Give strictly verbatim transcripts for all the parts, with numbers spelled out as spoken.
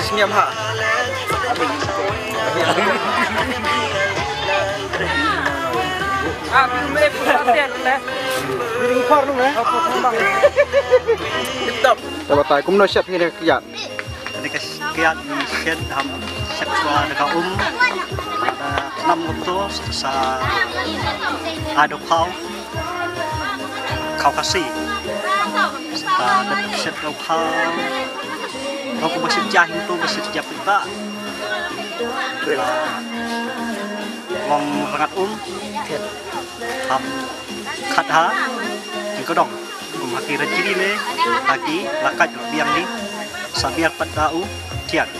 Senyum ha. Tip top. Te batai kumno shet ngi ne kiad. Te ka kiad ngi shet ham shet shuwa da ka um. Ada nam ngop to sa ado khaw. Khaw Khasi. Sa da shet khaw khaw. Khaw ko ba shet ja hing to ba shet ja pit ba. Long rangat um. Ham khat ha. Jingkodong. Kum ha ki rajri ne, ha ki la kait biang ni, sa biar pat da u thiang.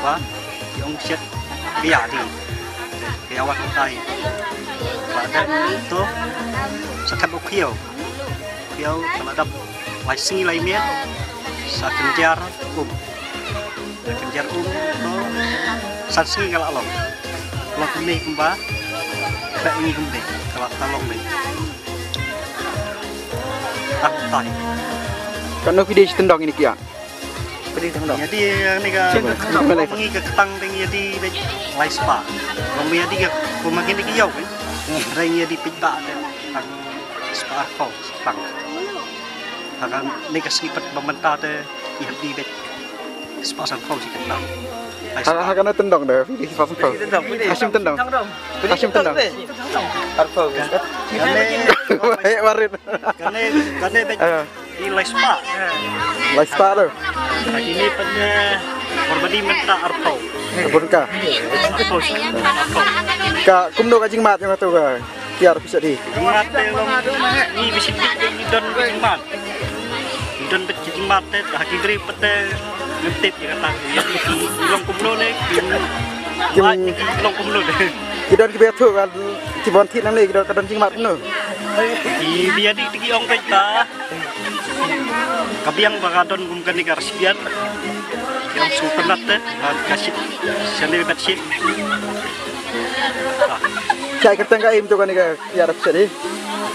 Ba ki ong shet bia di. Bia wat tai. Ba dan to sa thep u khiaw. Khiaw ka la dap lai sngi lai miet. Sa kynjar um. Kynjar um to san sngi ka la long. Long kumne kumba ba ngi kumne ka la ta long ne. Ah, tai. Kano phi dei shi tyndong ini kiad? Phi dei tyndong. Jadi ni ka Tyndong. Ngi ka ktang ding jadi dei lai spah. Long mi jadi ka kuma kini ki yau kan. Dei ngi jadi pit ba de. Tang spah ko spah. Hakan ni ka sngi pat ba mynta te ngi hap di bet. Spah san ko si ka tang. Ai Ha spah. Ha kano tyndong de, phi dei spah san ko. Phi dei tyndong, phi dei Hashim tyndong. Tyndong. Hashim tyndong. Arphew. Kane Eh, warit. Kane kane bet Ah, di lai spah. Lai spah tu. Kini pat ne Korbani mynta arphew. Bun ka. Arphew. Arphew. Ka kumno ka jingmad jong tu ka. Kiar pisa di. Jingmad te long ni bisi ni don jingmad. Ni don bet jingmad te ha ki dri pat te ngentip ya kata. Ya ki long kumno ne. Kim Kim long kumno ne. Ki don ki bethu ka ki bon thit nangne ki don ka don jingmad kumno. Ki bia di tiki ong bet ta. Ka biang ba ka don kum kane ka recipiat. Ki ong su penat te. Ka shit. Sene bet shit. Shai kyrteng ka im tu kane ka ïa rap shet hi.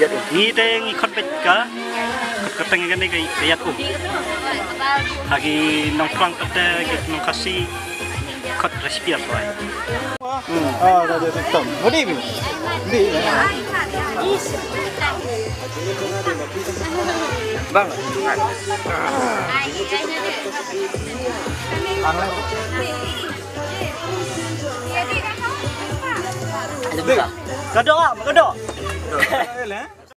Ïa tu. Ngi te ngi khot beit ka. Khot kyrteng kane ka ïa tu. Ha ki nongplang kata ki nongkasi khot recipiat wai. Hmm. Ah, dah dia TikTok. Budi bi. Bi. Bang. Kadok ah, kadok.